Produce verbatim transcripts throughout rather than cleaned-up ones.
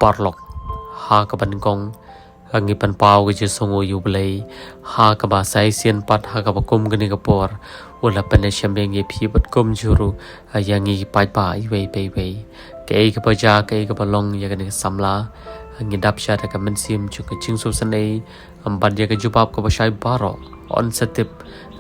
Paralok, ha kaba nyngkong, ngi pynpaw ka jingsngewnguh ïa U Blei, ha kaba sa shisien pat, ha kaba kum kane ka por, u la pynïashem ïa ngi, ïa phi bad kumjuh ruh, ïa ngi paidbah iwei pa iwei. Kaei kaba jia, kaei kaba long ïa kane ka samla, ngi dap sha da ka mynsiem jong ka jingsngewsynei, bad ïa ka jubab kaba shai baroh, yn sa tip,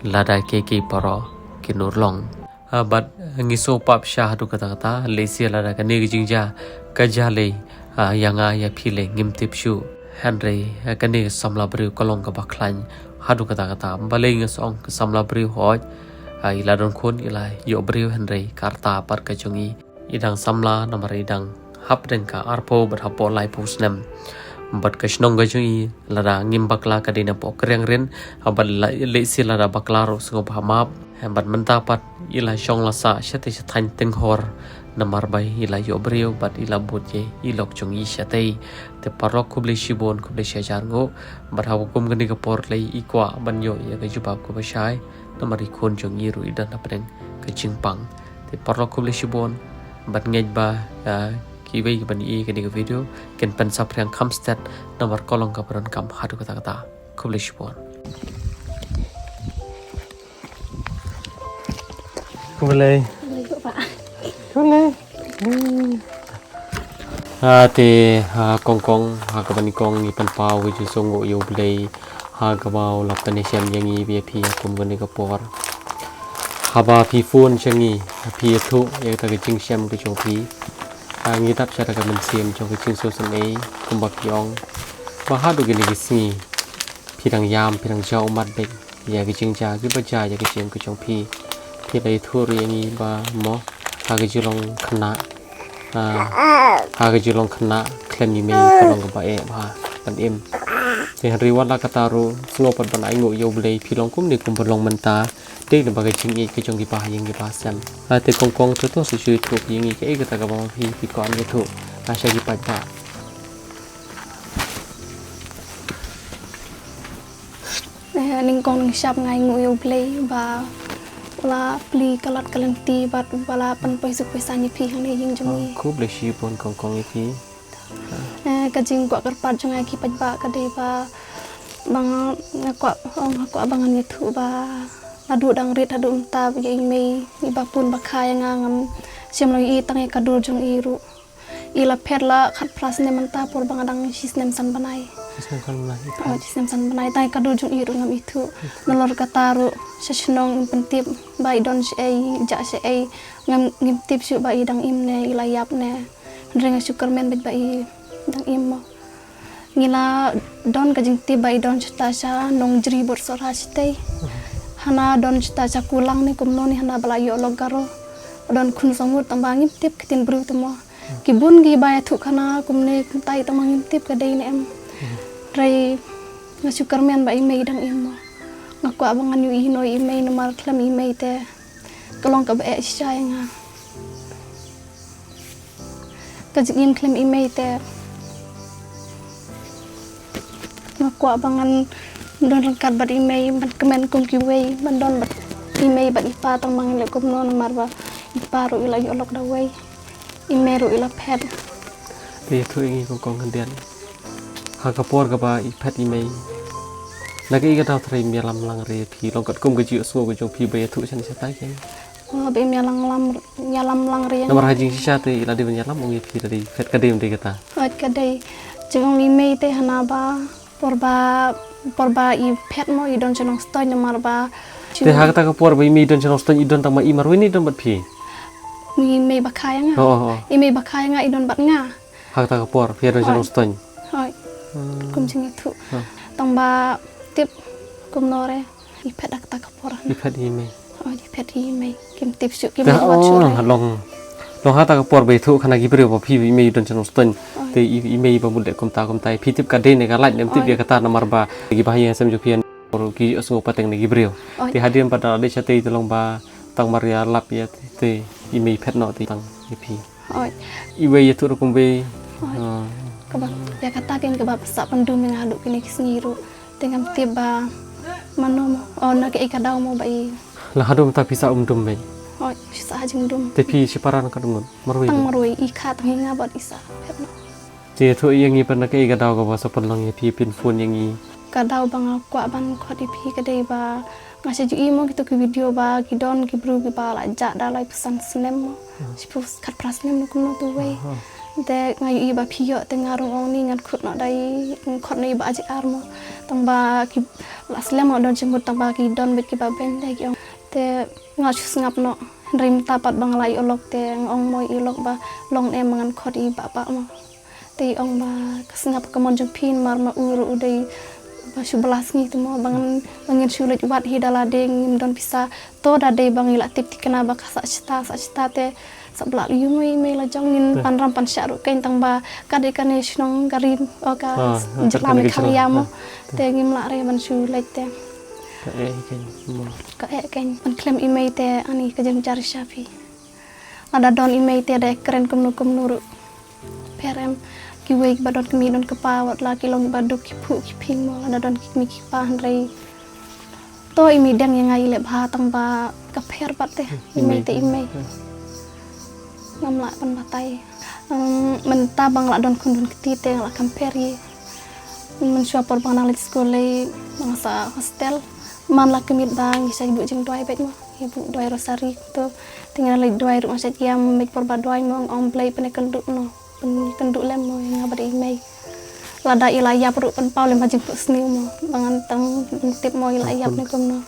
lada kiei kiei baroh kin urlong. Ah, bad ngi sngewpap sha haduh katta katta, lehse lada kane ka jingjia ka jia lei, ah, ïa nga ïa phi lei ngim tip shuh. Hynrei, ah, kane ka samla briew ka long kaba khlaiñ haduh katta katta. Balei nga sa ong ka samla briew? Hooid, ah, i la don khun, i la ïoh briew, hynrei ka rta pat ka jong i, i dang samla namar i dang hapdeng ka arphew bad hapoh laiphew snem. Bad ka shnong ka jong i, lada ngim bakla ka dei napoh Kriang Rin, bad la, lehse lada bakla ruh sngewbha map. Bad mynta pat i la shong la sah shatei shathaiñ Tinghor, namar ba i la ïoh briew bad i la bud ïa i lok jong i shatei. Te paralok, khublei shibun, khublei shihajar nguh. Bad ha kaba kum kane ka por lei i kwah ban ïoh ïa ka jubab kaba shai, namar i khun jong i ruh i don hapdeng ka jingpang. Te paralok, khublei shibun, bad ngeit ba, ah, kiwei kiban ïohi ïa kane ka video kin pynsaphriang kham stet, namar ka long kaba donkam haduh katta katta. Khublei shibun. Khublei. Khublei. Ah, te, ah, Kongkong, ha kaba nyngkong ngi pynpaw ka jingsngewnguh ïa U Blei, ha kaba u la pynïashem ïa ngi bad ïa phi ha kum kane ka por. Haba phi phone sha ngi, phi ïathuh ïa kata ka jingshem ka jong phi. Ah, ngi dap sha da ka mynsiem jong ka jingsngewsynei, kumba phi ong. Ba haduh kine ki sngi phi dang ïam, phi dang jaw ummat beit ïa ki jingjia kiba jia ïa ki jingim ki jong phi. Phi la ïathuh ruh ïa ngi ba mo, ha ka jinglong khynnah, ah, ha ka jinglong khynnah khlem i mei ka long kaba eh bha ban im. Te hynrei wat la katta ruh, sngewbha ban ainguh ïa U Blei, phi long kumne kumba long mynta, dei lyngba ka jingïeit ka jong kiba ha ïing kiba ha sem. Ah, te Kongkong, to to shu shu ïathuh ïa ngi kaei kata kaba phi, phi kwah ban ïathuh, ah, sha ki paidbah. Eh, nyngkong nyngshap nga ainguh ïa U Blei ba u la plie ka lad ka lynti bad ba la pynpoi suk pynsan ïa phi hangne ha ïing jong ngi. Oh, khublei shibun Kongkong ïa phi. Eh, ka jingkwah kyrpad jong nga ïa ki paidbah ka dei ba, ba nga, nga kwah, oh, nga kwah ba ngan ïathuh ba naduh dang rit haduh mynta ïa i mei, i ba pun ba kha ïa nga, ngam shym la ïohi tang ïa ka dur jong i ruh. I la phet la khatphra snem mynta por ba nga dang shi snem san bnai. Shi snem san bnai, i phet. Oh, shi snem san bnai. Tang ïa ka dur jong i ruh ngam ithuh. Nalor kata ruh sha shnong ngim pyntip ba i don shaei, jah shaei. Ngam, ngim tip shuh ba i dang im ne i la ïap ne. Hynrei nga shu kyrmen beit ba i dang im mo. Ngi la don ka jingtip ba i don shata sha Nongjri bad Sohra shatei. Hana don shata sha Kulang ne kumno ne hana ba la ïoh lok Garo. Don khun saw ngut tang ba ngim tip ka ktien briew te mo. Ki bun ki ba ïathuh khana kumne kumtai tang ba ngim tip ka dei ne em. Hynrei nga shu kyrmen ba i mei dang im mo. Nga kwah ba ngan ïohi noh ïa i mei namar khlem i mei te ka long kaba eh shisha ïa nga. Ka jingim khlem i mei te nga kwah ba ngan don ryngkat bad i mei, ban kmen kum kiwei, ban don bad i mei bad i pa tang ba ngin leh kumno namar ba i pa ruh i la ïoh lok da uwei. I mei ruh i la phet. Te ïathuh ïa ngi Kongkong khyndiat. Ha ka por kaba i phet i mei, na kaei ka daw tharai im ïalam lang re ïa phi, long katkum ka jingïohsngew ka jong phi ba ïathuh shane shatai kein? Oh, ba im ïalam lang, ïalam lang re ïa nga. Namar ha jingshisha te i la dei ban ïalam ong ïa phi, la dei phet, ka dei ym dei kata? Hooid, ka dei. Jingong i mei te hana ba por ba, por ba i phet mo i don sha Nongstoiñ namar ba. Te ha kata ka por ba i mei i don sha Nongstoiñ i don tang ma i marwei ne i don bad phi? I mei ba kha ïa nga. Oh, oh, oh. I mei ba kha ïa nga i don bad nga. Ha kata ka por phi ïadon sha Nongstoiñ? Hooid. Hmm. Kum jingïathuh. Hmm. Tang ba tip kumno re i phet ha kata ka por. I phet i mei. Hooid, i phet i mei. Kim tip shuh, kim wad shuh re. Long, long ha kata ka por ba ïathuh khana ki briew ba phi i mei i don sha Nongstoiñ. Hooid. Te i, i mei ba mut leh kumta kumta, phi tip ka dei ne ka lait ne em tip ïa kata namar ba ki ba ha ïing ha sem jong phi por ki ïohsngew pateng na ki briew. Hooid. Te hadien ba da leit shatei te long ba tang mar ïalap ïa te, te i mei phet noh te tang ïa phi. Hooid. Iwei ïathuh ruh kumwei. Hooid. Ah. Kaba, ïa kata kein kaba sah pyndum ïa nga haduh kine ki sngi ruh. Te ngam tip ba mano mo, oh, na kaei ka daw mo ba i. La haduh mynta phi sah um dum beit? Hooid, sah ha jingdum. Te phi shipara na katno ngut? Marwei? Tang marwei, i kha tang hi nga bad i sah. Phet noh. Te ïathuh ïa ngi pat na kaei ka daw kaba sa pynlong ïa phi phin phone ïa ngi? Ka daw ba nga kwah ban khot ïa phi ka dei ba nga shu ïohi mo kito ki video ba ki don ki briew kiba la jah da laiphew san snem mo. Shiphew khatphra snem ne kumno tu wei. Te nga ïohi ba phi ïoh te nga rung ong ni ngan khot noh da i, ngan khot noh i ba aji ar mo. Tang ba ki la slem nga don jingmut tang ba ki don bad kiba beiñ dei ki ong. Te nga shu sngap noh. Hynrei mynta pat ba nga la ïoh lok te nga ong mo ïoh lok ba long ne ma ngan khot i ba ba mo. Te i ong ba ka sngap ka mon jong phi namar ma u ruh u dei ba shu bylla sngi te mo ba ngan, ba ngin shu leit wad hi da lade ngim don pisa. To da dei ba ngi la tip thikna ba ka sah shata, sah shata te sa bylla ïa u mei, mei la jong ngin pan ram pan shah ruh kein tang ba ka dei kane shnong ka ri, o ka jylla Meghalaya mo. Te ngim lah re ban shu leit te. Ka eh kein mo. Ka eh kein, ban khlem i mei te ani ka jingjar sha phi. Lada don i mei te da kren kumno kumno ruh. Pher em, kiwei ba don kmie don kpa wat la ki long ba duk ki phuh ki phieng mo lada don ki kmie ki kpa hynrei. To i mei dang ïa nga i leh bha tang ba ka pher pat te, i mei te i mei. Ngam lah ban batai. Mynta ba nga la don khun don kti te nga la compare i. Mynshuwa por ba nga nang leit skul lei ba nga sa hostel. Man la ka miet ba ngi sa buh jingduwai bad mo. Ïa buh duwai rosari to. Te nga leit duwai ruh nga shet ïam bad por ba duwai mo nga ong Blei pynïakynduh no. Pynïakynduh lem mo ïa nga bad i mei. Lada i la ïap ruh pynpaw lem ha jingphuhsniew mo. Ba ngan tang tip mo i la ïap ne kumno.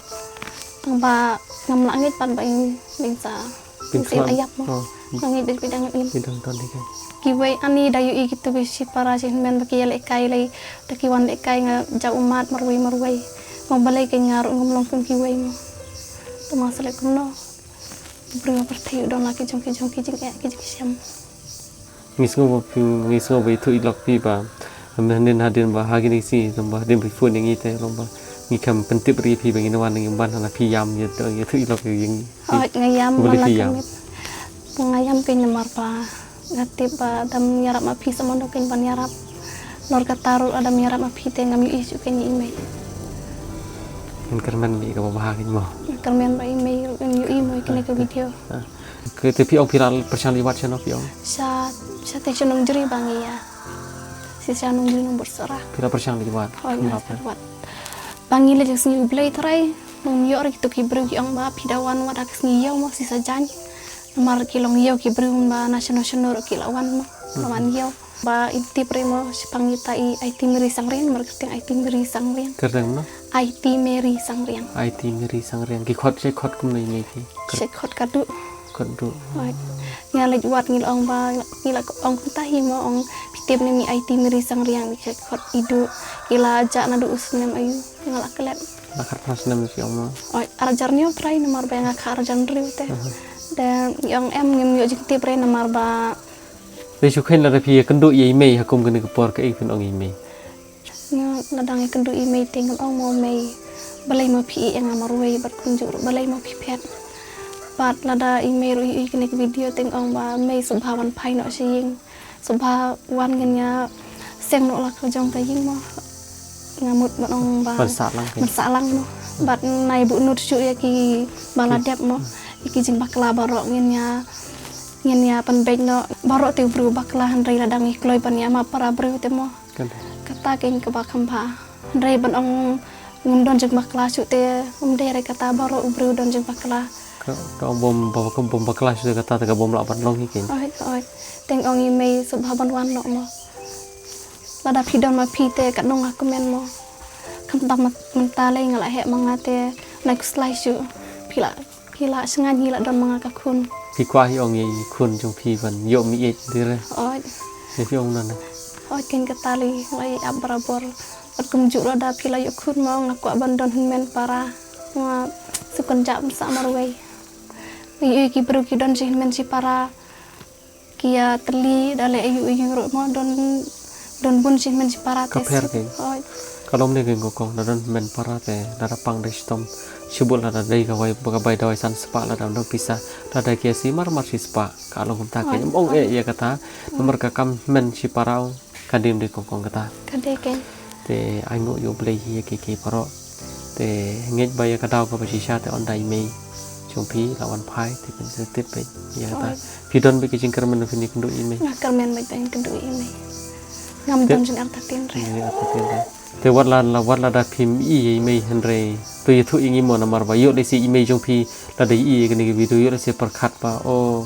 Tang ba ngam lah ngeit pat ba i, i sa Pynkhlan. Ïap mo. Nga ngeit bad phi dang im. Phi dang don dei ka. Kiwei ani da ïohi kito ki shipara shi hynmen ba ki ïalehkai lei. Da ki wan lehkai nga jaw ummat marwei marwei. Mo balei kein nga ruh ngam long kum kiwei mo. Te ma sa leh kumno. Briew ha pyrthei u don la ki jong ki jong ki jingeh ki jingshem. Ngi sngew ba phi, ngi sngew ba ïathuh ilok phi ba. Mynhynnin hadien ba ha kine ki sngi, tang ba hadien ba phi phone ïa ngi te long ba ngi kham pyntip ri phi ba ngin wan ngin ban hana phi ïam ïathuh ilok ïa ngi. Hooid, nga ïam. Ba la phi ïam. Nga ïam kein namar ba nga tip ba dam ïarap ma phi sa mano kein ban ïarap. Nor kata ruh dam ïarap ma phi te ngam ïohi shuh kein i mei. Ngan kyrmen ba i kaba bha kein mo. Kyrmen ba i mei ruh ngin ïohi mo ïa kine ki video. Ki te phi ong phi la pyrshang leit wad shano phi ong? Sha, sha te sha Nongjri ba ngi ïa. Sha Nongjri Nongbut Sohra. Phi la pyrshang leit wad. Hooid, nga la pyrshang wad. Ba ngi leit ka sngi U Blei trai. Ngam ïoh re kito ki briew ki ong ba phi da wan wad ha ka sngi ïew mo shisha jaiñ. Namar ki long ïew ki briew ba na shano shano ruh ki la wan mo. La wan ïew. Ba in tip re mo shaphang ita i Aiti Mary Sangriang, namar kyrteng Aiti Mary Sangriang. Kyrteng mo? Aiti Mary Sangriang. Aiti Mary Sangriang. Ki khot, shait khot kumno i mei ki? Shait khot ka duh. Khot duh. Nga leit wad ngi la ong ba, ngi la ong kumta hi mo ong phi tip ne mi Aiti Mary Sangriang, shait khot i duh. Ki la jah naduh u snem aïu, nga la klet. La khatphra snem phi ong mo. Oi, ar hajar hynñiew trai namar ba nga kha ar hajar hynriew te. Da ngi ong em ngim ïoh jingtip re namar ba Te shu kheiñ lada phi ïakynduh ïa i mei ha kum kane ka por kaei phin ong ïa i mei? Nga lada nga ïakynduh ïa i mei te ngan ong mo mei balei mo phi ïeh ïa nga marwei bad kumjuh ruh balei mo phi phet. Bad lada i mei ruh i ïohi kane ka video te ngan ong ba mei sngewbha wan phai noh sha ïing. Sngewbha wan ngin ïa seng noh la ka jong ka ïing mo. Nga mut ban ong ba ban sah lang mo. Bad nai buh nud shuh ïa ki ba la dep mo. Ïa ki jingbakla baroh ngin ïa, ngin ïa pynbeit noh baroh te u briew bakla hynrei lada ngi kloi ban ïa map para briew te mo. Kata kein kaba kham bha. Hynrei ban ong ngim don jingbakla shuh te um dei re kata baroh u briew don jingbakla. Ka ong bym, bym bakla shuh te kata te ka bym lah ban long hi kein. Oi, oi. Te ong i mei sngewbha ban wan noh mo. Lada phi don ma phi te katno nga kmen mo. Khamtam mynta lei nga la heh ma nga te nai khuslai shuh. Phi la, phi la shngaiñ hi la don ma nga ka khun. Phi kwah hi ong ïa i khun jong phi ban ïoh mih ïeit de re. Oi. Phi ong nane. Oi kein kata lei nga la ïap barabor. Bad kumjuh lada phi la ïoh khun mo nga kwah ban don hynmen para. Nga shu kynjah ban sah marwei. Ïohi ki briew ki don shi hynmen shi para. Ki ïa tylli da leh aïu aïu ruh mo don, don bun shi hynmen shi para te. Ka pher kein. Ka long ne kein ko kong da don hynmen para te lada pang da shitom. Shibun lada dei ka wai ba ka bai da wai san spah lada don pisa. Lada ki ïa shi mar mar shi spah. Ka long kumta kein. Ym ong eh ïa kata. Namar ka kam hynmen shi para ong. Ka dei ym dei kong kong kata. Ka dei kein. Te ainguh ïa U Blei hi ïa kiei kiei baroh. Te ngeit ba ïa ka daw kaba shisha te ynda i mei jong phi la wan phai te phin sa tip beit ïa kata. Phi don beit ka jingkyrmen ba phin ïakynduh ïa i mei? Nga kyrmen beit ban kynduh ïa i mei. Ngam don jingeh artatien re. Te wat la, la wat lada phim i ïa i mei hynrei to ïathuh ïa ngi mo, namar ba ïoh lehse i mei jong phi lada i ïa kane ka video ïoh lehse pyrkhat ba, oh,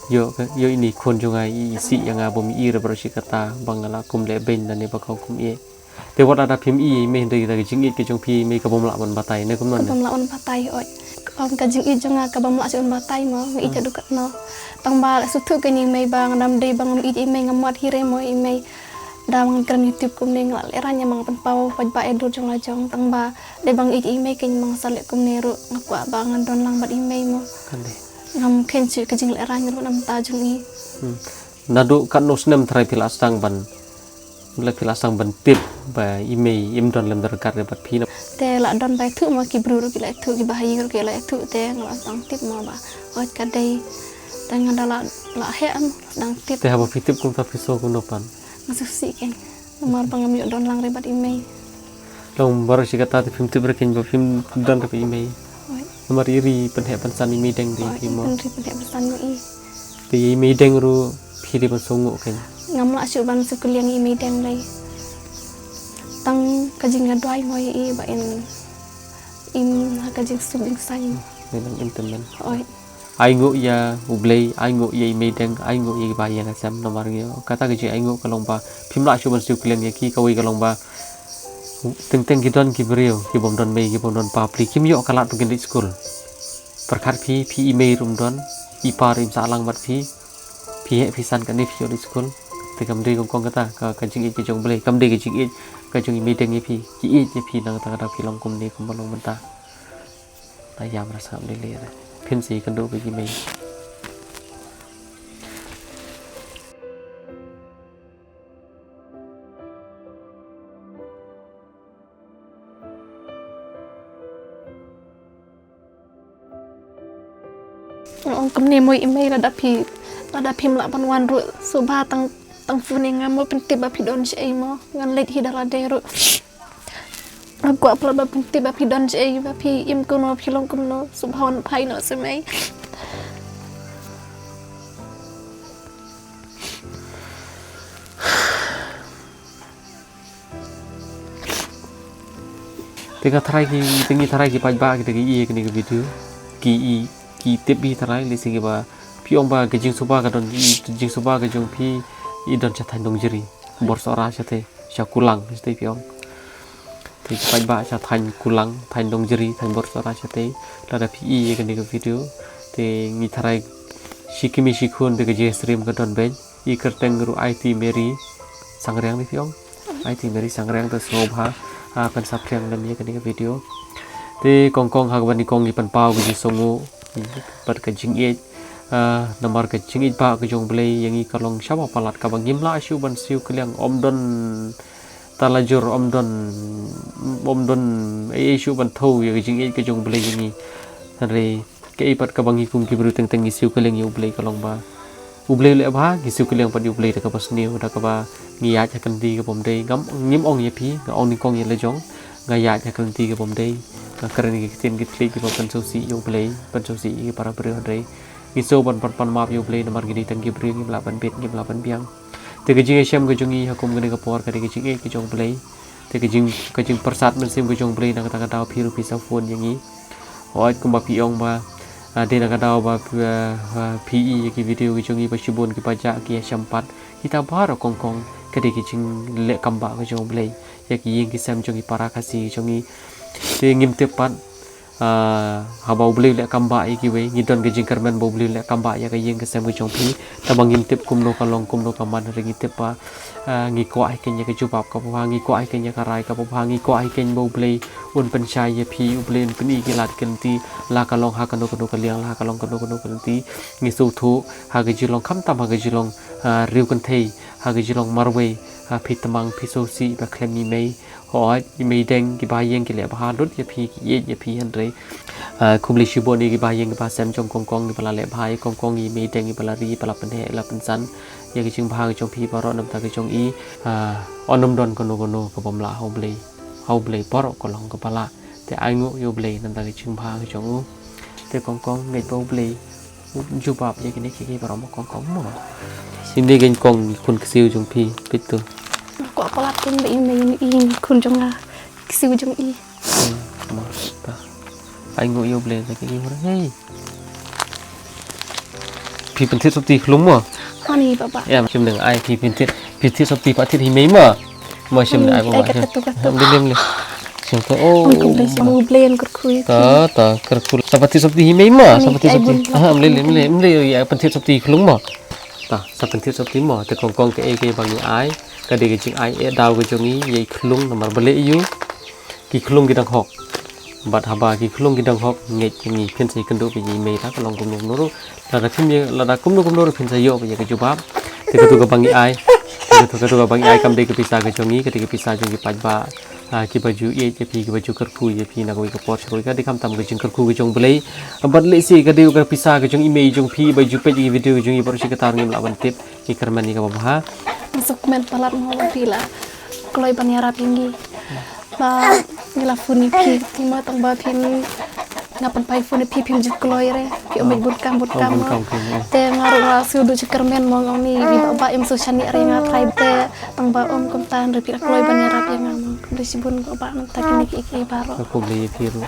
ïoh, ïoh ine i khun jong nga i isih ïa nga bym i re baroh shi katta ba nga la kum leh beiñ lane ba ka kum ïeit. Te wat lada phim i ïa i mei hynrei da ka jingïeit ka jong phi i mei ka bym lah ban batai ne kumno ne? Ka bym lah ban batai, oi. Ka jingïeit jong nga ka bym lah shuh ban batai mo, nga ïeit haduh katno. Tang ba la sngewthuh kein i mei ba nga dang dei ba ngam ïeit i mei, ngam mad hi re mo i mei. Da ba ngan kren YouTube kumne nga la lehraiñ ïa ma nga pynpaw paidbah ïa dur jong la jong, tang ba dei ba nga ïeit i mei kein ma nga sa leh kumne ruh, nga kwah ba ngan don lang bad i mei mo. Kan dei. Ngam kheiñ shuh ka jinglehraiñ ruh na bynta jong i. Hmm. Naduh katno snem tharai phi la sdang ban, mutla phi la sdang ban tip ba i mei im don lem ryngkat re bad phi na? Te la don ba ïathuh mo, ki briew ruh ki la ïathuh, kiba ha ïing ruh ki la ïathuh, te nga la sdang tip mo ba, oh, ka dei. Te nga da la, la heh mo, sdang tip. Te haba phi tip kumta phi sngew kumno pat? Nga sngewsih kein. Namar ba ngam ïoh don lang re bad i mei. Long baroh shi katta te phim tip re kein ba phim don re bad i mei. Oi. Namar i ri pynheh pynsan i mei deng de. Oi, i mo. I ri pynheh pynsan ïa i. Te i mei deng ruh phi dei ban sngewnguh kein. Ngam lah shuh ban shu kylliang i mei deng re. Tang ka jingïaduwai mo ïa i ba in im ha ka jingsuk jingsaiñ. Mei deng im tymmen. Oi. Ainguh ïa U Blei, ainguh ïa i mei deng, ainguh ïa kiba ha ïing ha sem namar ngi, kata ka jingainguh ka long ba phim lah shuh ban siew kylliang ïa ki, kawei ka long ba teng teng ki don ki briew ki bym don mei, ki bym don pa pli, kim ïoh ka lad ba kin leit skul. Pyrkhat phi, phi i mei ruh ym don, i pa ruh im sah lang bad phi, phi heh phi san kane phi ïoh leit skul. Te kam dei kong kong kata ka, ka jingïeit ka jong U Blei, kam dei ka jingïeit ka jong i mei deng ïa phi, ki ïeit ïa phi na kata ka daw phi long kumne kumba long mynta. Nga ïam ra sngap lei lei re. Phin sa ïakynduh bad i mei. Nga ong kumne mo i mei, lada phi, lada phim lah ban wan ruh, sngewbha tang, tang phone ïa nga mo, pyntip ba phi don shaei mo, ngan leit hi da lade ruh. Nga kwah palat ba pyntip ba phi don shaei, ba phi im kumno, phi long kumno, sngewbha wan phai noh sha mei. Te nga tharai ki, te ngi tharai ki paidbah ki, te ki i ïa kane ka video, ki i, ki tip hi tharai, lehse kiba phi ong ba ka jingsuba ka don, i jingsuba ka jong phi i don sha thaiñ Dongjri, Bor Sohra shatei, sha Kulang shatei phi ong. Te ki paidbah sha thaiñ Kulang, thaiñ Dongjri, thaiñ Bor Sohra shatei, lada phi i ïa kane ka video, te ngi tharai shi kmie shi khun de ka jingsyriem ka don beit. I kyrteng ruh Aiti Mary Sangriang ne phi ong. Aiti Mary Sangriang, te sngewbha, ah, pynsaphriang lem ïa kane ka video. Te kong kong, ha kaba nyngkong ngi pynpaw ka jingsngewnguh bad ka jingïeit, ah, namar ka jingïeit ba ka jong U Blei ïa ngi ka long shaba palat, kaba ngim lah shuh ban siew kylliang, ym don talajur, ym don, ym don ei ei shuh ban thew ïa ka jingïeit ka jong U Blei ïa ngi. Hynrei kaei pat kaba ngi kum ki briew teng teng ngi siew kylliang ïa U Blei ka long ba U Blei u leh bha, ngi siew kylliang pat ïa U Blei da kaba sniew, da kaba ngi ïaid ha ka lynti ka bym dei. Ngam, ngim ong ïa phi, nga ong nyngkong ïa la jong, nga ïaid ha ka lynti ka bym dei. Nga kren ïa ki ktien ki thylliej kiba pynsngewsih ïa U Blei, pynsngewsih ïa ki para briew, hynrei ngi sngewbha ban pan, pan map ïa U Blei namar ngi dei tang ki briew, ngim lah ban bit, ngim lah ban biang. Te ka jingïashem ka jong ngi ha kum kane ka por ka dei ka jingïeit ka jong U Blei. Te ka jing, ka jingpyrsad mynsiem ka jong U Blei na kata ka daw phi ruh phi sa phone ïa ngi. Hooid, kumba phi ong ba, ah, dei na ka daw ba, ah, ah, phi i ïa ki video ki jong ngi ba shibun kiba jah ki ïashem pat. Kita baroh kong kong ka dei ka jingleh kam ba ka jong U Blei ïa ki ïing ki sem jong ki para Khasi jong ngi. Te ngim tip pat, ah, haba U Blei u leh kam ba ïa kiwei, ngi don ka jingkyrmen ba U Blei u leh kam ba ïa ka ïing ka sem ka jong phi. Tangba ngim tip kumno ka long kumno ka man, hynrei ngi tip ba, ah, ngi kwah hi kein ïa ka jubab kaba bha, ngi kwah hi kein ïa ka rai kaba bha, ngi kwah hi kein ba U Blei un pynshai ïa phi, U Blei un pyni ki lad ki lynti, la ka long ha kano kano ka liang, la ka long kano kano ka lynti. Ngi sngewthuh ha ka jinglong khamtam ha ka jinglong, ah, riewkynthei, ha ka jinglong marwei, ah, phi tmang phi sngewsih ba khlem i mei. Hooid, i mei deng kiba ha ïing ki leh bha lut ïa phi, ki ïeit ïa phi, hynrei, ah, khublei shibun ïa kiba ha ïing kiba ha sem jong kong kong kiba la leh bha ïa kong kong, i mei deng iba la ri, iba la pynheh, la pynsan ïa ka jingbha ka jong phi baroh na bynta ka jong i. Ah, ym don kano kano ka bym lah ha U Blei. Ha U Blei baroh ka long kaba lah. Te ainguh ïa U Blei na bynta ka jingbha ka jong u. Te kong kong, ngeit ba U Blei u jubab ïa kine kiei kiei baroh mo kong kong mo. Ine kong kong, i khun ksiew jong phi, peit to. Kwah palat kum ba i mei i khun jong nga. Ki siew jong i. Mo ta. Ai nguh ïa u Blei ta ki ïa u. Hei. Phi pynthied sopti khlung mo? Ani baba. Em shim dang ai phi pynthied phi thied sopti pat thied hi mei mo. Mo shim dang ai baba. Ai katu katu. Lim lim. Shim to oh. Ong kum dei shim u Blei kyrkhu. Ta ta kyrkhu. Sa pat thied sopti hi mei mo. Sa pat thied sopti. Ah lim lim lim lim ïa pynthied sopti khlung mo. Ta sa pynthied sopti mo te kong kong kaei kaei ba ngi ai. Ka dei ka jingai eh daw ka jong ngi ïa i khlung namar ba leh ïa u. Ki khlung ki dang hok. Bad haba ki khlung ki dang hok ngeit ngi phin sa ïakynduh ba ïa i mei ta ka long kumno kumno ruh. Lada phim ïa lada kumno kumno ruh phin sa ïoh ba ïa ka jubab. Te katu kaba ngi ai. Katu katu kaba ngi ai kam dei ka pisa ka jong ngi ka dei ka pisa jong ki paidbah. Ah, kiba ju ïeit ïa phi kiba ju kyrkhu ïa phi na kawei ka por sha kawei ka dei khamtam ka jingkyrkhu ka jong Blei. Bad lehse ka dei ka pisa ka jong i mei jong phi ba ju peit ïa ki video ka jong ngi baroh shi katta ngim lah ban tip. Ngi kyrmen ïa kaba bha. Suk kmen palat mo ba phi la kloi ban ïarap ïa ngi. Ba ngi la phone ïa phi, phi mo tang ba phim nga pynphai phone ïa phi phim ju kloi re. Phi ong bun kam bun kam mo. Te nga ruh nga shu duh jingkyrmen mo nga ong ni i baba im shu shaniah re nga trai te tang ba ong kumta re phi la kloi ban ïarap ïa nga mo. Khublei shibun baba nangta kine kiei kiei baroh. Khublei ïa phi ruh.